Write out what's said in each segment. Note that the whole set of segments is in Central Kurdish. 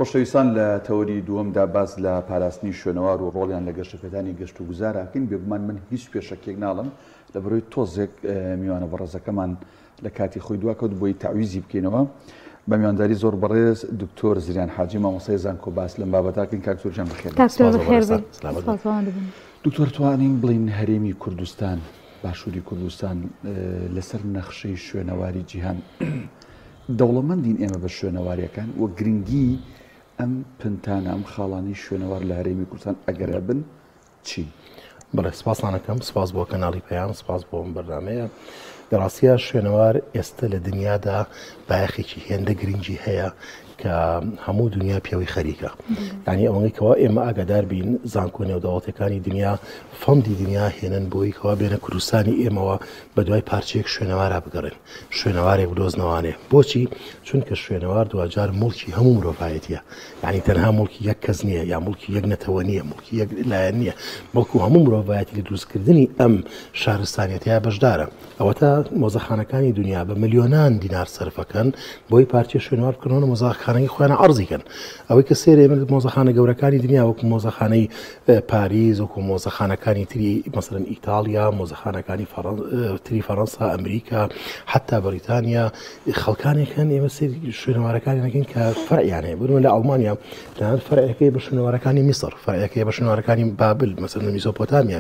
خۆشەویستان لە تەوەری دووەمدا باس لە پاراستنی شوێنەوار و ڕۆڵیان لە گەشەپێدانی گەشت و گوزار ئەکەین. بێگومان من هیچ پێشەکیەک ناڵم لە بەرۆی تۆزێک میوانە بەڕێزەکەمان لە کاتی خۆی دواکەوت بۆی تەعویزی بکەینەوە. بە میوانداری زۆر بەڕێز دکتۆر زریان حاجی مامۆستای زانکۆ باس لەم بابەتە کەین. کاک دکتۆر گیان بەخێر بێی. کاک دکتۆر بەخێر بێی. سپاس بۆ ئامادەبوون. دکتۆر توانین بڵێین هەرێمی کوردستان، باشووری کوردستان لەسەر نەخشەی شوێنەواری جیهان دەوڵەمەندین ئێمە بە شوێنەواریەکان و گرنگی ئەم پنتانە ئەم خاڵانەی شوێنەوار لە هەرێمی کوردستان ئەگەر هەبن چین؟ بەڵێ سپاسان ئەکەم، سپاس بۆ کەناڵی پەیام، سپاس بۆ ئەم بەرنامەیە. لە ڕاستیا شوێنەوار ئێستە لە دنیادا بایەخێکی هێندە گرنگی هەیە کە هەموو دنیا پێوەی خەریکە. یعنی ئەوەی کەوا ئێمە ئاگادار بین زانکۆ نێودەوڵەتەکانی دنیا fund ی دنیا هێنن بۆی کەوا بێنە کوردستانی ئێمەوە بە دوای پارچەیەک شوێنەوارا بگەڕێن، شوێنەوارێک بدۆزنەوانێ. بۆچی؟ چونکە شوێنەوار دواجار موڵکی هەموو مرۆڤایەتیە. یانی تەنها موڵکی یەک کەس نییە یا موڵکی یەک نەتەوە نییە، موڵکی یەک لایەن نییە، بەڵکو هەموو مرۆڤایەتی لە دروستکردنی ئەم شارستانیەتەیا بەشدارە. ئەوەتا مۆزەخانەکانی دنیا بە ملیۆنان دینار سەرفەکەن بۆی پارچە شوێنەوار بکەنەوە لە مۆزەخانەکەی خۆیان عەرزی کەن. ئەوەی کە سەیرە ئێمە مۆزەخانە گەورەکانی دنیا وەکو مۆزەخانەی پاریس، وەکو مۆزەخانەکانی تری مەسەلەن ئیتاڵیا، مۆزەخانەکانی تری فەرەنسا، ئەمریکا، حەتا بەریتانیا، خەڵکانێک هەن ئێمە سەیری شوێنەوارەکانی نەکەین کە فەرعیان هەیە. بۆ لە ئەڵمانیا تەنانەت فەرعەکەی بە شوێنەوارەکانی میسر، فەرعەکەی بە شوێنەوارەکانی بابل، مەسەلەن لە میزۆپۆتامیا،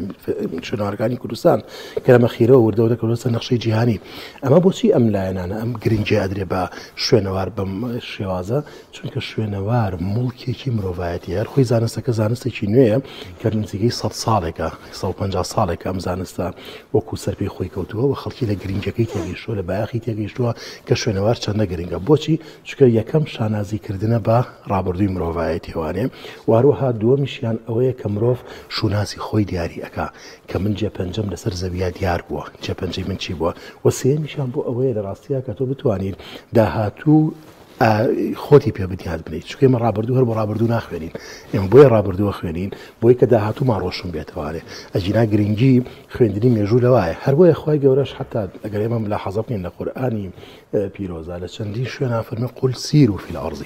شوێنەوارەکانی کوردستان کە لە مەخیرەوە وردەوە دەکەوتە سەر نەخشەی جیهانی. ئەمە بۆچی ئەم لایەنانە ئەم گرنگی ئەدرێ بە شوێنەوار بەم شێوازە؟ چونکە شوێنەوار موڵکێکی مرۆڤایەتی هەر خۆی زانستەکە زانستێکی نوێیە کە نزیکەی 100 ساڵێکە 150 ساڵێکە ئەم زانستە وەکو سەرپێی خۆی کەوتووە و خەڵکی لە گرنگەکەی تێگەیشتووە لە بایەخی تێگەیشتووە کە شوێنەوار چەندە گرنگە بۆچی چونکە یەکەم شانازی کردنە بە ڕابردووی مرۆڤایەتیوانێ واروەها دووەمیشیان ئەوەیە کە مرۆڤ شوناسی خۆی دیاری ئەکا کە من جێپەنجەم لەسەر زەویە دیار بووە جێپەنجەی من چی بووە و سێیەمیشیان بۆ ئەوەیە لە ڕاستیا کە تۆ بتوانیت داهاتوو خۆتی پێ بنیات بنێیت چونکە ئێمە ڕابردوو هەر بۆ ڕابردوو ناخوێنین ئێمە بۆیە ڕابردووە خوێنین بۆی کە داهاتوومان ڕۆشن بێتەوانێ ئەگینا گرنگی خوێندنی مێژوو لەوایە هەر بۆیە خوای گەورەش حتا ئەگەر ئێمە ملاحەزە بکەین لە قورئانی پیرۆزا لە چەندین شوێنا فەرمی قل سیروا في الأرض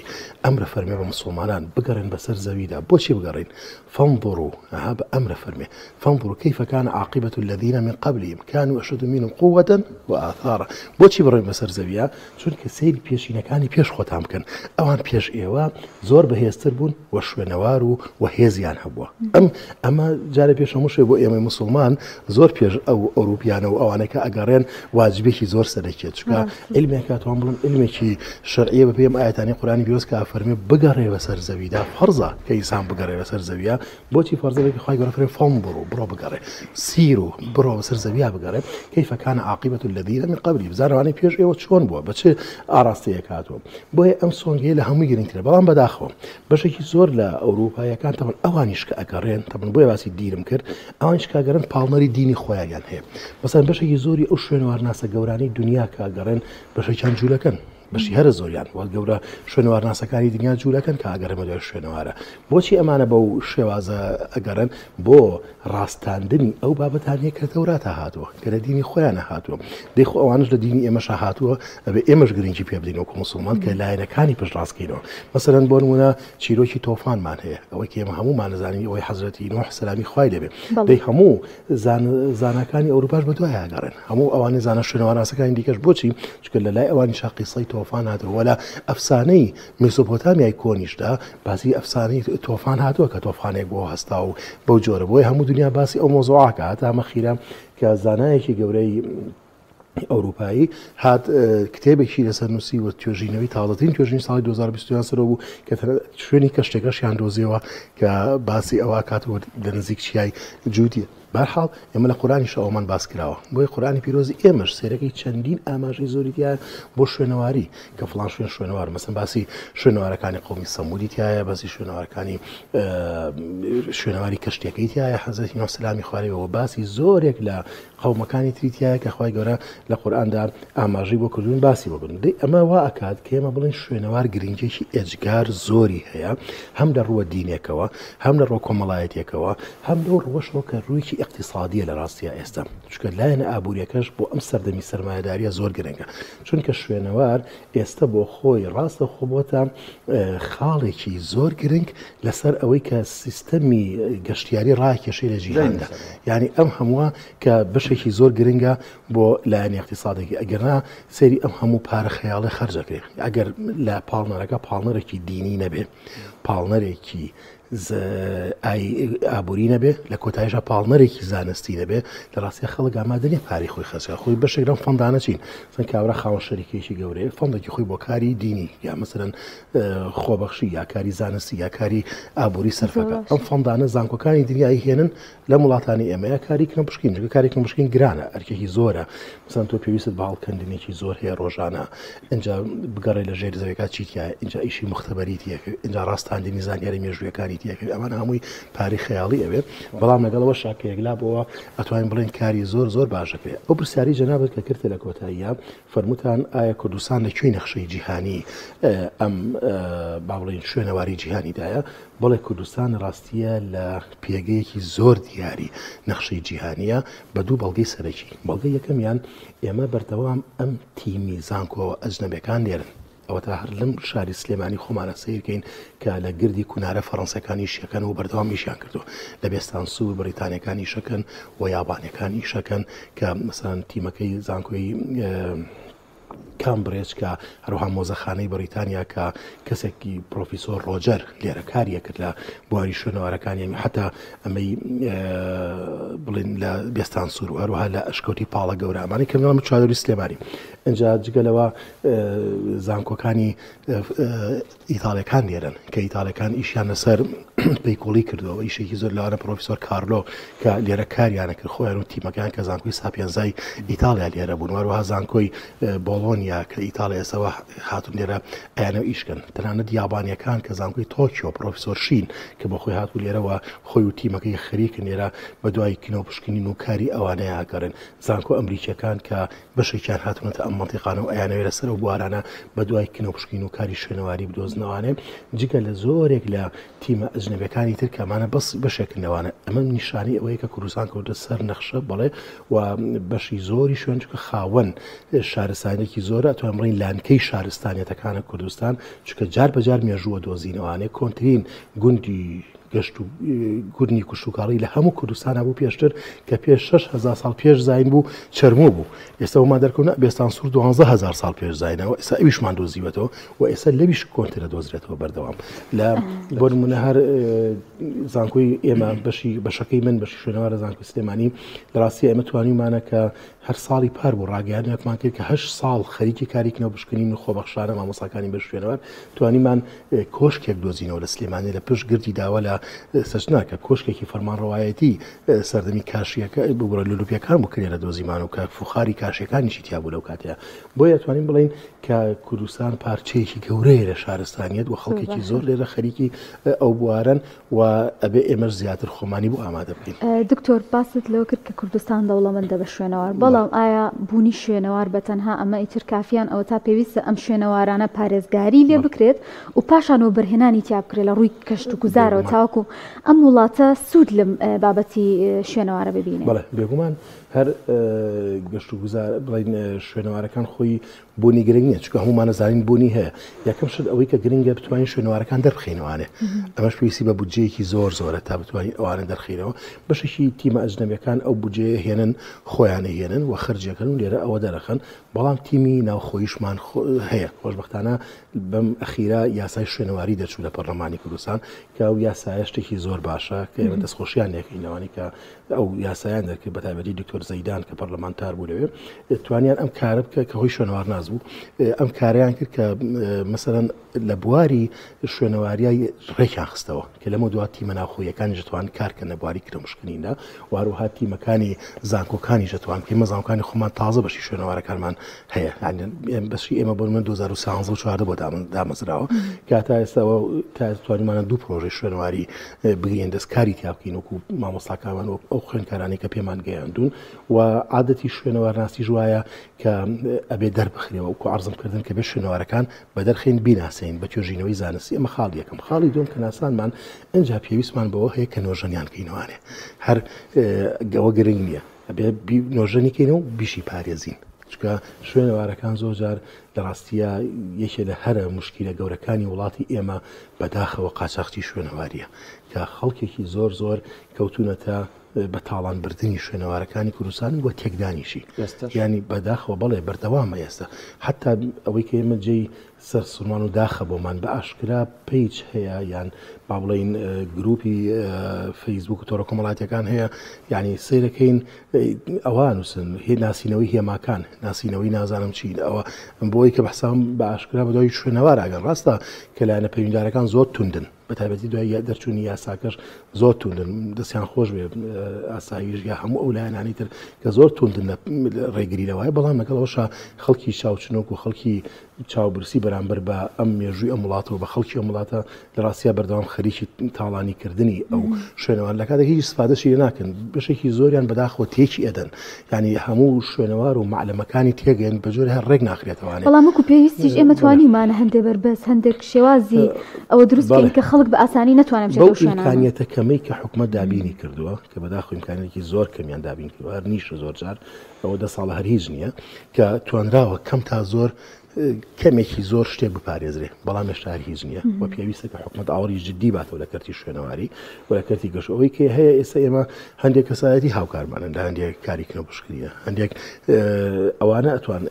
ئەمرە فەرمێ بە مسلمانان بگەڕێن بەسەر زەویدا بۆچی بگەڕین فانظروا ئەها بە ئەمرە فەرمێ فانظروا كيف كان عاقبة الذين من قبلهم كانوا أشد منهم قوة وآثارا بۆچی بڕۆین بەسەر زەویا چونکە سەیری پێشینەکانی پێش خۆتان بکەن ئەوان پێش ئێوە زۆر بەهێزتر بوون و شوێنەوار و و هێزیان هەبووە ئەم ئەمە جارێ پێش هەموو شێ بۆ ئێمەی مسلمان زۆر پێش ئەو ئەوروپیانە و ئەوانەی کە ئەگەڕێن واجبێکی زۆر سەرەکیە چونکە علمێکە توان بڵم علمێکی شەرعیە بە پێم ئاەتانی قورانی پیرۆز کە فەرمی بگەڕێ بەسەر زەویدا فەرزە کە ئینسان بگەڕێ بەسەر زەویە بۆچی فەرزە بێ خوای گەورە فەرمی فانظروا بڕۆ بگەڕێ سیروا بڕۆ بەسەر زەویا بگەڕێ كيف كان عاقبة الذين من قبلهم بزانە ئەوانەی پێش ئێوە چۆن بووە بە چ ئاراستەیەک هاتووە بۆیە ئەم سۆنگەیە لە هەمووی گرنگترە بەڵام بەداخەوە بەشێکی زۆر لە ئەوروپایەکان تەمەن ئەوانیش کە ئەگەڕێن تەمەن بۆیە باسی دینم کرد ئەوانیش کە ئەگەڕێن پاڵنەری دینی خۆیانیان هەیە مەسەن بەشێکی زۆری ئەو شوێنەوارناسە گەورانەی دنیا کە ئەگەڕێن بەشێکیان جوولەکەن بەشی هەرە زۆریان وەک گەورە شوێنەوارناسەکانی دنیا جوولەکەن کە ئەگەڕێن بەدوای شوێنەوارە. بۆچی ئەمانە بەو شێوازە ئەگەڕێن؟ بۆ ڕاستاندنی ئەو بابەتانەیە کە لە تەوراتا هاتووە، کە لە دینی خۆیانە هاتووە. دەی خۆ ئەوانەش لە دینی ئێمەشا هاتووە، ئەبێ ئێمەش گرنگی پێ بدەین وەکو موسڵمان کە لایەنەکانی پشتڕاست کەینەوە. مەسەلەن بۆ نموونە چیرۆکی تۆفانمان هەیە، ئەوەی کە ئێمە هەموومان ئەزانین ئەوەی حەزرەتی نوح سەلامی خوای لێ بێ. دەی هەموو زاناکانی ئەوروپاش بە دوای ئەگەڕێن هەموو ئەوانەی زانا شوێنەوارناسەکانی دیکەش بۆچی چونکە لە لای ئەوانیشا قیسەی تۆفان هاتووە وە لە ئەفسانەی میسۆپۆتامیای کۆنیشدا باسی ئەفسانەی تۆفان هاتووە کە تۆفانێک بۆ هەستا و بەو جۆرە بۆیە هەموو دنیا باسی ئەو مۆزوعاکە هەتا مەخیرە کە زانایەکی گەورەی ئەوروپایی هات کتێبێکی لەسەر نووسی و توێژینەوەی تازەترین توێژینی ساڵی 2021 سەرەوە بوو کە شوێنی کەشتێکەشیان دۆزیەوە کە باسی ئەوە کات و لە نزیک چیای جوودیە بەرحاڵ ئێمە لە قورآنیش ئەومان باس کراوە بۆیە قورآنی پیرۆزی ئێمەش سێرەکەی چەندین ئاماژەی زۆری تیا بۆ شوێنەواری کە فڵان شوێن شوێنەوار مەسەن باسی شوێنەوارەکانی قومی سەمودی تایە باسی شوێنەوارەکانی شوێنەواری کەشتەکەی تایە حەزرەتی نوح سەلامی خوارەوە باسی زۆرێک لە قەومەکانی تری تیایە کە خوای گەورە لە قورئاندا ئاماژەی بۆ کردوون باسی بۆ کردوون. دەی ئەمە وا ئەکات کە ئێمە بڵێین شوێنەوار گرنگیەکی ئێجگار زۆری هەیە هەم لە ڕووە دینێکەوە هەم لە ڕووە کۆمەڵایەتیەکەوە هەم لەو ڕووەشەوە کە ڕوویەکی. ئیقتیسادیە لە ڕاستیا ئێستا، چونکە لایەنە ئابووریەکەش بۆ ئەم سەردەمی سەرمایەداریە زۆر گرنگە، چونکە شوێنەوار ئێستا بۆ خۆی ڕاستەوخۆ بۆتە خاڵێکی زۆر گرنگ لەسەر ئەوەی کە سیستەمی گەشتیاری ڕاکێشەی لە جیهاندا، یعنی ئەم هەمووە کە بەشێکی زۆر گرنگە بۆ لایەنی اقتصادێکی، ئەگەرنا سەیری ئەم هەموو پارە خەیاڵی خەرجەکرێ ئەگەر لە پاڵنەرەکە پاڵنەرێکی دینی نەبێ، پاڵنەرێکی ئابووری نەبێ، لە کۆتاییشا پاڵنەرێکی زانستی نەبێ، لە ڕاستیا خەڵک ئامادە نییە پارەی خۆی خەرج بکات. خۆی بەشێک لەم fund انە چین؟ مەسەلەن کابرا خاوەن شەریکەیەکی گەورەیە، fund ێکی خۆی بۆ کاری دینی یا مەسەلەن خۆبەخشی یا کاری زانستی یا کاری ئابووری سەرفەکە. ئەم fund انە زانکۆکانی دنیای هێنن لەم وڵاتانی ئێمەیە کاری کنە پشکین، چونکە کاری کنە پشکین گرانە، ئەرکێکی زۆرە. مەسەلەن تۆ پێویستت بە هەڵکەندنێکی زۆر هەیە ڕۆژانە، ئینجا بگەڕێ لە ژێر زەویەکە چی تیایە، ئینجا ئیشی موختەبەری تیەکەوێ، ئینجا ڕاستاندنی زانیاری مێژوویەکانی تیەکەوێ، ئەمانە هەمووی پارەی خەیاڵی ئەوێ. بەڵام لەگەڵ ئەوەشا کە یەکلا بۆوە ئەتوانین بڵێین کاری زۆر زۆر باش ئەکرێ. ئەو پرسیارەی جەنابت کە کردت لە کۆتاییا فەرمووتان ئایا کوردستان لە کوێی نەخشەی جیهانی ئەم با بڵێین شوێنەواری جیهانیدایە؟ بەڵێ کوردستان ڕاستییە لە پێگەیەکی زۆر دیاری نەخشەی جیهانییە بە دوو بەڵگەی سەرەکی. بەڵگەی یەکەمیان ئێمە بەردەوام ئەم تیمی زانکۆ ئەجنەبیەکان لێرن. ئەوەتا هەر لەم شاری سلێمانی خۆمانە سەیرکەین کە لە گردی کونارە فەڕەنسەکان ئیشەکەن و بەردەوام ئیشیان کردووە. لە بێستانسوور بەریتانیەکان ئیشەکەن و یابانیەکان ئیشەکەن کە مەسەلەن تیمەکەی زانکۆی کامبرێج کە هەروەها مۆزەخانەی بەریتانیا کە کەسێکی پرۆفیسۆر ڕۆجەر لێرە کاریە کرد لە بواری شوێنەوارەکانی حتا ئەمەی بڵین لە بێستان سوور و هەروەها لە ئەشکەوتی پاڵە گەورە ئەمانی کە مناڵ چادری سلێمانی ئینجا جگە لەوە زانکۆکانی ئیتاڵیەکان لێرەن کە ئیتاڵیەکان ئیشیان لەسەر پەیکوڵی کردووە ئیشێکی زۆر لەوانە پرۆفیسۆر کارلۆ کە لێرە کاریانە کرد خۆیان و تیمەکان کە زانکۆی ساپیەنزای ئیتاڵیا لێرە بوون وەروەها زانکۆی بۆڵۆنیا کە ئیتاڵیا ئێستاوە هاتون لێرە ئەیانە ئیشکەن تەنانەت یابانیەکان کە زانکۆی تۆکیۆ پرۆفیسۆر شین کە بۆ خۆی هاتوو لێرەوە خۆی و تیمەکەی خەریکن لێرە بە دوای کنە و پشکنین و کاری ئەوانەیە ئەگەڕێن زانکۆ ئەمریکیەکان کە بەشێکیان هاتوونەتە ئەم مەنتیقانە و ئەیانەوێت لەسەر ئەو بوارانە بەدوای کنە و پشکین و کاری شوێنەواری بدۆزنەوانێ، جگە لە زۆرێک لە تیمە ئەجنەبیەکانی تر کە ئەمانە بەس بەشێکن لەوانە. ئەمە نیشانەی ئەوەیە کە کوردستان کەوتە سەر نەخشە، بەڵێ، و بەشی زۆری شوێن چونکە خاوەن شارستانیەکی زۆرە، ئەتوانین بڵێین لانکەی شارستانیەتەکانە کوردستان، چونکە جار بە جار مێژووە دۆزینەوانێ، کۆنترین گوندی گەشت و گورنی کوشتوکاڵی لە هەموو کوردستانا بوو پێشتر کە پێش 6000 ساڵ پێش زین بوو چەرمۆ بوو ئێستا وما دەرکەوت بێستانسوور 12000 ساڵ پێش زینەوە ئێستا ئەویشمان دۆزیوەتەوە و ئێستا لەویش کۆنترە دۆزرێتەوە بەردەوام لە بۆ نمونە هەر زانکۆی ئێمە بەشی بەشەکەی من بەشی شوێنەوارە زانکۆی سلێمانی لە ڕاستی ئێمە توانیمانە کە هەر ساڵی پار بوو ڕاگەیاندنێکمان کرد کە هەشت ساڵ خەریکی کاری کنە و پشکنین و خۆبەخشانە مامۆستاکانی بەش شوێنەوار توانیمان کۆشکێک دۆزینەوە لە سلێمانی لە پشت گردی داوا لە سەچنا کە کۆشکێکی فەرمانڕەوایەتی سەردەمی کاشیەکە بگوڕە لولوپیەکان بوو کرێ لە دۆزیمان و کە فوخاری کاشیەکانیشی تیا بوو لەو کاتەیە بۆیە توانین بڵین کە کوردستان پارچەیەکی گەورەیە لە شارستانیەت و خەڵکێکی زۆر لێرە خەریکی ئەو بوارەن و ئەبێ ئێمەش زیاتر خۆمانی بۆ ئامادە بکەین. دکتۆر باست لەوە کرد کە کوردستان دەوڵەمەندە بە شوێنەوار، بەڵام ئایا بوونی شوێنەوار بە تەنها ئەمە ئیتر کافیان ئەوەتا پێویستە ئەم شوێنەوارانە پارێزگاری لێ بکرێت و پاشان وەبەرهێنانی تیا بکرێت لە ڕووی کەشت و گوزارەوە تاوەکو ئەم وڵاتە سوود لەم بابەتی شوێنەوارە ببینێت؟ بەڵێ بێگومان هەر گەشت و گوزار بڵێین شوێنەوارەکان خۆی بوونی گرنگ نییە چونکە هەموومان ئەزانین بوونی هەیە یەکەم شت ئەوەی کە گرنگە بتوانین شوێنەوارەکان دەربخەینەوانێ ئەمەش پێویستی بە بودجەیەکی زۆر زۆرە تا بتوانین ئەوانە دەرخینەوە بەشێکی تیمە ئەجنەبیەکان ئەو بودجەیە هێنن خۆیانە هێنن و خەرجەکەن و لێرە ئەوە دەرەخەن بەڵام تیمی ناوخۆیشمان هەیە خۆشببختانە بەم ئەخیرا یاسای شوێنەواری دەرچوو لە پەرلەمانی کوردستان کە ئەو یاسایە شتێکی زۆر باشە کە ئێمە دەستخۆشیان لێکەینەوانی کە ئەو یاسایان دەرکرد بە تایبەتی دکتۆر زەیدان کە پەرلەمانتار بوو لەوێ توانیان ئەم کارە بکە کە هۆی شوێنەوارناس بوو ئەم کاریان کرد کە مەسەرەن لە بواری شوێنەواریای ڕێکیان خستەوە کە لەمە دوا تیمە ناوخۆیەکانی دەتوان کارکەن لە بواری کرمشکنیندا واروها تیمەکانی زانکۆکانی دەتوان کەمە زانکانی خۆمان تازە بەشی شوێنەوارەکانمان هەیە بەشی ئێمە بۆ من 2013 و 14 بۆ دامەزراوە کە تا ئێستاوە تا توانیمانە دوو پرۆژەی شوێنەواری بگرین دەست کاری تیا بکەین وەکو مامۆستاکانمان وەک ئەو خوێندکارانەی کە پێمان گەیاندوون. و عادەتی شوێنەوارناسیش وایە کە ئەبێ دەربخرێەوە وەکو عەرزم کردن کە بێ شوێنەوارەکان بە دەرخین بیناسین بە توێژینەوەی زانستی ئەمە خاڵی یەکەم خاڵی دوم کە ناسانمان ئینجا پێویستمان بەوە هەیە کە نۆژەنیان کەینەوانێ هەر ئەوە گرنگ نییە ئەبێ نۆژەنی کەینەوە بیشی پارێزین چونکە شوێنەوارەکان زۆر جار لە ڕاستیە یەکێ لە هەرە مشکیلە گەورەکانی وڵاتی ئێمە بەداخەوە قاچاخچی شوێنەواریە کە خەڵکێکی زۆر زۆر کەوتونەتە بە تاڵان بردنی شوێنەوارەکانی کوردستان و تێکدانیشی ینی بەداخەوە بەڵێ بەردەوامە ئێستا حتا ئەوەی کە ئێمە جێی سەرسوڕمان و داخە بۆمان بە ئاشکرا page هەیە یان با بڵێین گروپی فەیسبوک و تۆڕە کۆمەڵاتیەکان هەیە یعنی سەیرەکەین ئەوە نووسن هی ناسینەوەی هێماکان ناسینەوەی نازانم چی ئەوە بۆی کە بەحسام بە ئاشکرا بەدوای شوێنەوار ئەگەر ڕاستە کە لایەنە پەیوەندیدارەکان زۆر توندن بە تایبەتی دوای دەرچوونی یاساکەش زۆر توندن دەستیان خۆش بێ ئاسایش یا هەموو ئەو لایەنانی تر کە زۆر توندن لە ڕێگری لەوایە بەڵام لەگەڵ ئەوەشا خەڵکی چاوچنۆک و خەڵکی چاوبرسی بەرامبەر بە ئەم مێژووی ئەم وڵاتە و بە خەڵکی ئەم وڵاتە لە ڕاستیا بەردەوام خەریکی تاڵانی کردنی ئەو شوێنەوار لە کاتێک هیچ ئیسفادەشی لێ ناکەن بەشێکی زۆریان بەداخەوە تێکی ئەدەن یعنی هەموو شوێنەوار و مەعلەمەکانی تێگەن بە جۆرە هەر ڕێک ناخرێتەوانێ بەڵام وەکو پێویستیش ئێمە توانیومانە هەندێ بەربەست هەندێک شێوازی ئەوە دروست بکەین کە خەڵک بە ئاسانی نەتوانێت بچێتە ئەو شوێنانە. بەو ئیمکانیەتە کەمەی کە حکومەت دابینی کردووە کە بەداخەوە ئیمکانیەتێکی زۆر کەمیان دابین کردووە هەر نیشە زۆر جار ئەوە دە ساڵە هەر هیچ نییە کە توانراوە کەم تا زۆر کەمێکی زۆر شتێک بپارێزرێ بەڵام هێشتا هەر هیچ نییە و پێویستە کە حکومەت ئاوڕی جدی باتەوە لە کەرتی شوێنەواری و لە کەرتی گەشت ئەوەی کە هەیە ئێستا ئێمە هەندێک کەسایەتی هاوکارمانن لە هەندێک کاری کنە پشکنیە هەندێک ئەوانە ئەتوان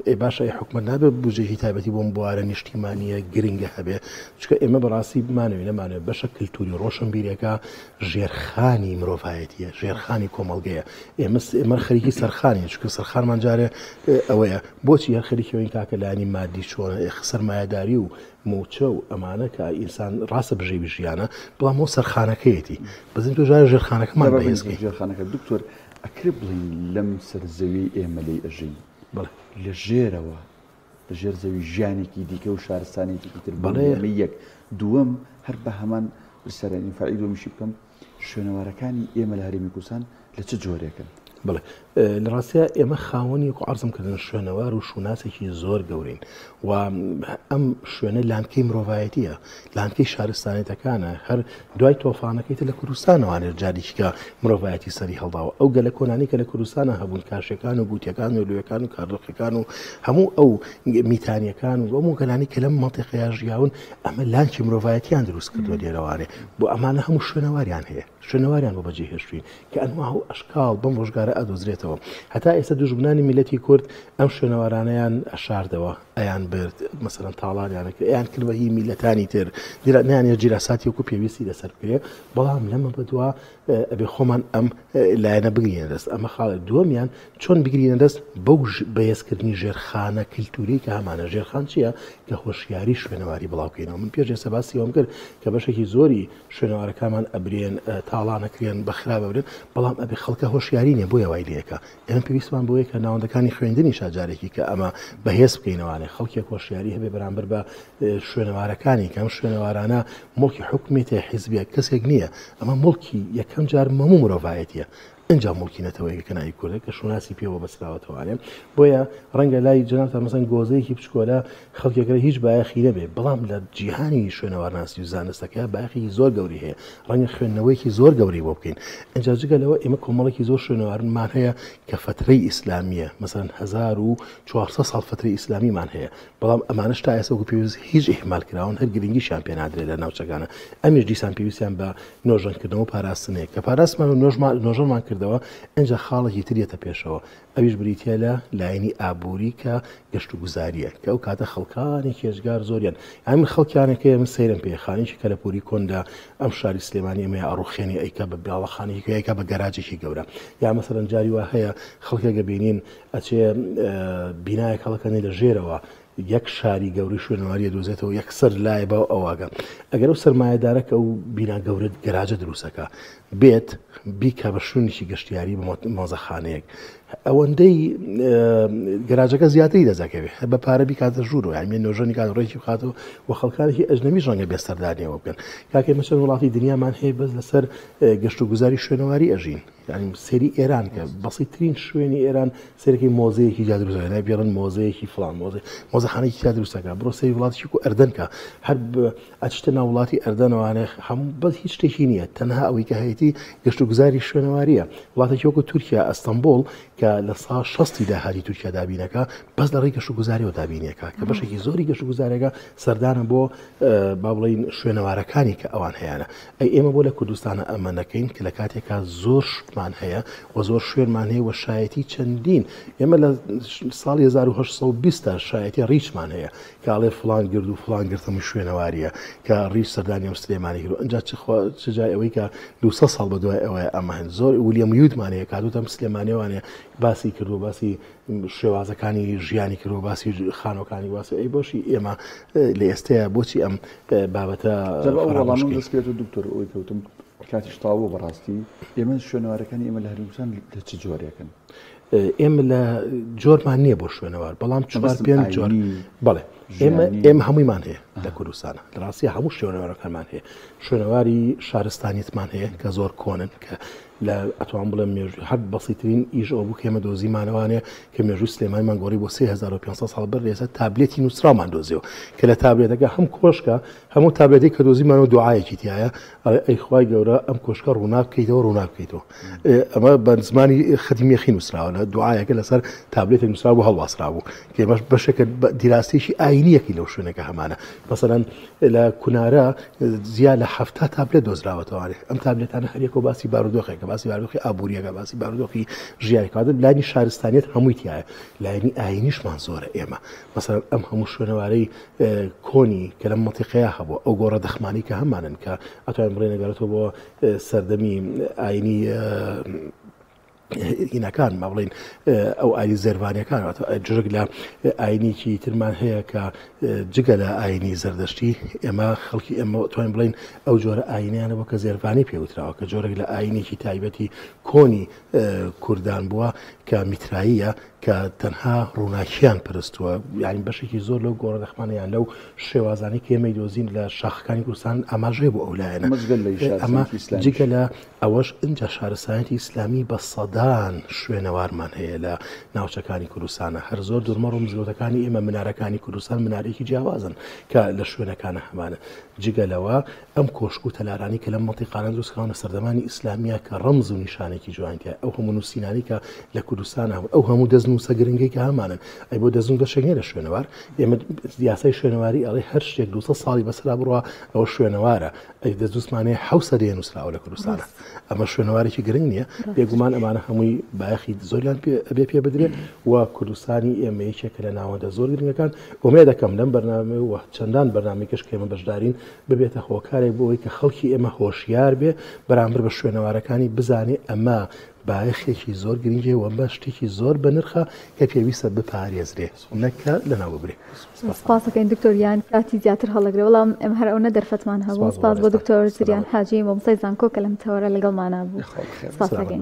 ئێ باشە ئێ حکومەت نابێت بودجەیەکی تایبەتی بۆم بوارە نیشتیمانیە گرنگە هەبێ چونکە ئێمە بەڕاستی بمانەوێ نەمانەوێ بەشە کللتوری ڕۆشنبیرەکە ژێرخانی مرۆڤایەتیە ژێرخانی کۆمەڵگەیە ئێمە ئێمە خەریکی سەرخانین چونکە سەرخانمان جارێ ئەوەیە بۆچی هەر خەریکەوەین کاکە لانی مادی چۆنە سەرمایەداری و موچە و ئەمانە کە ئینسان ڕاستە بژێوی ژیانە بەڵام ئەو سەرخانەکەیەتی بەزین تۆ ژارە ژێرخانەکەمان بەهێزکەین ژێرخانەکە دکتۆر ئەکرێ بڵێین لەم سەر زەویەی ئێمە لێی ئەژین بەڵێ لە ژێرەوە لە ژێر زەوی ژیانێکی دیکە و شارستانێتێکی تر بەڵێ ئەمە یەک دووەم هەر بە هەمان پرسیارانی فەرعی دووەمیشی بکەم شوێنەوارەکانی ئێمە لە هەرێمی کوردستان لە چ جۆرێکن؟ بەڵێ لە ڕاستیا ئێمە خاوەنی وەکو عەرزم کردن شوێنەوار و شوناسێکی زۆر گەورین و ئەم شوێنە لانکەی مرۆڤایەتیە لانکەی شارستانێتەکانە هەر دوای تۆفانەکەی تر لە کوردستانەوانێت جارێکیکە مرۆڤایەتی سەری هەڵداوە ئەو گەلە کۆنانی کە لە کوردستانە هەبوون کاشەکان و گوتیەکان و لوێەکان و کارلۆقەکان و هەموو ئەو میتانیەکان و ئەموو گەلانی کە لەم مەنتیقەیە ژیاون ئەمە لانکی مرۆڤایەتیان دروست کردووە لێرەوانێ بۆ ئەمانە هەموو شوێنەواریان هەیە شوێنەواریان بۆ بەجێ هێشتوین کە ئەنواع و ئەشکاڵ بەم ڕۆژگارە ئەدۆزرێتەوە هەتا ئێستا دوژمنانی میلەتی کورد ئەم شوێنەوارانەیان ئەشاردەوە ئەیان برد مەسەلەن تاڵانیان کرد ئەیان کرد بە هی میلەتانی تر دیرا نیانە جیراساتی وەکو پێویستی لەسەر بکرێ بەڵام لەمە بەدوا ئەبێ خۆمان ئەم لایەنە بگرینە دەست ئەمە خاڵێ دووەمیان چۆن بگرینە دەست بەو بەهێزکردنی ژێرخانە کللتوری کە هەمانە ژێرخان چییە کە هۆشیاری شوێنەواری بڵاوکەینەوە من پێش ئێستا باسی ئەوم کرد کە بەشێکی زۆری شوێنەوارەکانمان ئەبرێن تاڵان ئەکرێن بە خراپ ئەبرێن بەڵام ئەبێ خەڵکە هۆشیاری نیە بۆیە وای لێکە ئێمە پێویستمان بۆیە کە ناوەندەکانی خوێندنی شاجارێکی کە ئەمە بەهێز بکەینەوانێ خەڵکێک هۆشیاری هەبێ بەرامبەر بە شوێنەوارەکانی کەم شوێنەوارانە مڵکی حکومێتێ حیزبیە کەسێک نییە ئەمە مڵکی یەکەم جار مەموو مرۆڤایەتیە ئینجا موڵکی نەتەوەیەکە کە ناوی کوردە کە شوناسی پێوە بەستراوەتەوانێ بۆیە ڕەنگە لای جەنابتان مەسەن گۆزەیەکی بچکۆلە خەڵکێکە هیچ بایەخی نەبێ بەڵام لە جیهانی شوێنەوارناسی و زانستەکە بایەخی زۆر گەوری هەیە ڕەنگە خوێندنەوەیەکی زۆر گەورەی بۆ بکەین ئینجا جگە لەوە ئێمە کۆمەڵێکی زۆر شوێنەوارمان هەیە کە فەترەی ئیسلامیە مەسەن 1400 ساڵ فەترەی ئیسلامیمان هەیە بەڵام ئەمانەش تا ئێستا وەکو پێویست هیچ ئیهمال کراون هەر گرنگیشیان پێ نادرێت لە ناوچەکانە ئەمیش دیسان پێویستیان بە نۆژەنکردنەوە و پاراستنێک کە پاراستمان و نۆژەنمان کردەوە ئینجا خاڵێکی تر یەتە پێشەوە ئەویش بریتیە لە لایەنی ئابووری کە گەشت و گوزاریە کە ئەو کاتە خەڵکانێکی ئێجگار زۆریان یانی من خەڵکیانێک هەیە من سەیرم پێ خانێکی کەلەپوری کۆن لە ئەم شاری سلێمانی ئەمەیە ئەڕوخێنێ ئەیکا بە باڵەخانێکی ئەیکا بە گەراجێکی گەورە یا مەسەلەن جاری وا هەیە خەڵکێک ئەبینین ئەچێ بینایەک هەڵەکەنێ لە ژێرەوە یەک شاری گەورەی شوێنەواری ئەدۆزێتەوە یەکسەر لایە بە ئەوواگە ئەگەر ئەو سەرمایەدارە کە ئەو بینا گەورە گەراجە دروستەکە بێت بیکا بە شوێنێکی گەشتیاری بە مۆزەخانەیەک ئەوەندەی گەراجەکە زیاتری دەزەکەوێ هەر بە پارە بیکاتە ژوورەوە یانی مێ نۆژەنی کات ڕێکی بخاتەوە و خەڵکانێکی ئەجنەبیش ڕەنگە بێ سەردانیەوە بکەن کاکە ئێمە چەند وڵاتی دنیامان هەیە بەس لەسەر گەشت و گوزاری شوێنەواری ئەژین یعنی سەیری ئێران کە بەسیترین شوێنی ئێران سەرەکی مۆزەیەکی جا دروست دەکەن پێڵن مۆزەیەکی فلان مۆزە مۆزەخانەیەکی جا دروست دەکات بڕۆ سەیری وڵاتێکی وەکو ئەردەن کە هەر ئەچیتە ناو وڵاتی ئەردەنەوانێ هەموو بەس هیچ شتێکی نییە تەنها ئەوەی کە هەیەی گەشت و گوزاری شوێنەواریە وڵاتێکی وەکو تورکیا ئەستەمبۆڵ کە لە سا شەستی داهاتی تورکیا دابینەکە بەس لە ڕێی گەشت و گوزاریەوە دابینەکە کە بەشێکی زۆری گەشت و گوزارەکە سەردانە بۆ با بڵێین شوێنەوارەکانی کە ئەوان هەیانە ئەی ئێمە بۆ لە کوردستانە ئەمە نەکەین کە لە کاتێکا زۆر شتمان هەیە و زۆر شوێنمان هەیە و شایەتی چەندین ئێمە لە ساڵی 1820 تا شایەتی ڕیچمان هەیە کە ئەڵێ فڵان گرد و فڵان گرد هەمووی شوێنەواریە کە ڕیچ سەردانی ئەم سلێمانی کرد ئەنجا چ چ جای ئەوەی کە 200 ساڵ بە دوای ئەوەیە ئەمە هەن زۆر ولیەم یودمان هەیە کاتوتە ئەم سلێمانیوانەیە باسی کردو باسی شێوازەکانی ژیانی کردو باسی خانۆکانی باسی ئەی بۆشی ئێمە لە ئێستەیە بۆچی ئەم بابەتە وەڵامم دەستکرێت و دکتۆر ئەوەی کەوتم کاتیش تاوە بەڕاستی ئێمە شوێنەوارەکانی ئێمە لە هەرێم لە چ جۆرێکن؟ ئێمە لە جۆرمان نییە بۆ شوێنەوار بەڵام چوار پێنج جۆر بەڵێ ئێمە ئێمە هەموویمان هەیە لە کوردستانە لە ڕاستی هەموو شوێنەوارەکانمان هەیە شوێنەواری شارستانیتمان هەیە کە زۆر کۆنن کە لە ئەتوان بڵێم مێژوو هەر بەسیترین ئیش ئەو بوو کە ئێمە دۆزیمانەوانێ کە مێژووی سلێمانیمان گۆڕی بۆ 3500 ساڵ بەر لە ئێستا تابلێتی نووسراومان دۆزیەوە کە لە تابلێتەکە هەم کۆشکە هەموو تابلێتێک کە دۆزیمانەوە دوعایەکی تایە ئەڵێ ئەی خوای گەورە ئەم کۆشکە ڕووناک بکەیتەوە ڕووناک بکەیتەوە ئەمە بە زمانی خەتی مێخی نووسراوە لە دوعایەکە لەسەر تابلێتێک نووسرا بوو هەڵواسرابوو کە ئێمەش بەشێکە دیراستێکی ئاینیەکی لەو شوێنەکە هەمانە مەسەلەن لە کونارە زیا لە 70 تابلێت دۆزراوەتەوانێ ئەم تابلێتانە هەریەکەوە باسی بارودۆخێکە باسی بارودۆخی ئابووریەکە باسی بارودۆخی ژیانی کاتە لانی شارستانیت هەمووی تایە لایەنی ئاینیشمان زۆرە ئێمە مەسەلەن ئەم هەموو شوێنەوارەی کۆنی کە لەم مەنتیقەیە هەبوو ئەو گۆڕە دەخمانەی کە هەمانن کە ئەتوانین بڵێین ئەگەڕێتەوە بۆ سەردەمی ئاینی هینەکان ما بڵین ئەو ئاینی زێرڤانیەکان جۆرێک لە ئاینێکی ترمان هەیە کە جگە لە ئاینی زەردەشتی ئێمە خەڵکی ئێمە توانین بڵین ئەو جۆرە ئاینیانە بۆ کە زێرڤانی پێوتراوە کە جۆرێک لە ئاینێکی تایبەتی کۆنی کوردان بووە کە میتراییە کە تەنها ڕووناکیان پەرستووە یانی بەشێکی زۆر لەو گۆڕە دەخمانە یان لەو شێوازانەی کە ئێمەی دۆزین لە شاخەکانی کوردستان ئاماژەیە بۆ ئەو لایەنە ئەمە جگە لە ئەوەش ئینجا شارستانیەتی ئیسلامی بە سەدان شوێنەوارمان هەیە لە ناوچەکانی کوردستانە هەر زۆر دوورمەڕ و مزگەوتەکانی ئێمە منارەکانی کوردستان منارێکی جیاوازن کە لە شوێنەکانە هەمانە جگە لەوە ئەم کۆشک و تەلارانەی کە لەم مەنتیقانە دروستکراون لە سەردەمانی ئیسلامییە کە ڕەمز و نیشانێکی جوانی تیایە، ئەو هەموو نووسینانەی کە لە کوردستان هەبوون، ئەو هەموو دەستنووسە گرنگەی کە هەمانن، ئەی بۆ دەستنووس بەشێک نییە لە شوێنەوار؟ ئێمە یاسای شوێنەواری ئەڵێ هەر شتێک 200 ساڵی بەسەرا بڕوا ئەوە شوێنەوارە، ئەی دەستنووسمان هەیە حەوت سەدەیە نووسراوە لە کوردستانە، ئەمە شوێنەوارێکی گرنگ نییە؟ بێگومان ئەمانە هەمووی بایەخی زۆریان پێ ئەبێ پێ بدرێ و کوردستانی ئێمە یەکێکە لە ناوەندە زۆر گرنگەکان. ئومێدەکەم لەم بەرنامەیە و چەندان بەرنامەی کەش کە ئێمە بەشدارین ببێتە هۆکارێک بۆ ئەوەی کە خەڵکی ئێمە هۆشیار بێ بەرامبەر بە شوێنەوارەکانی بزانێ ئەمە بایەخێکی زۆر گرنگی و ئەمە شتێکی زۆر بەنرخە کە پێویستە بپارێزرێ نەک کە لەناو ببرێ. سپاس دەکەین دکتۆر گیان کاتی زیاتر هەڵەگرێ بەڵام ئێمە هەر ئەونە دەرفەتمان هەبوو سپاس بۆ دکتۆر زریان حاجی مامۆستای زانکۆ کە لەم تەوەرە لەگەڵمانا بوو سپاس دەکەین.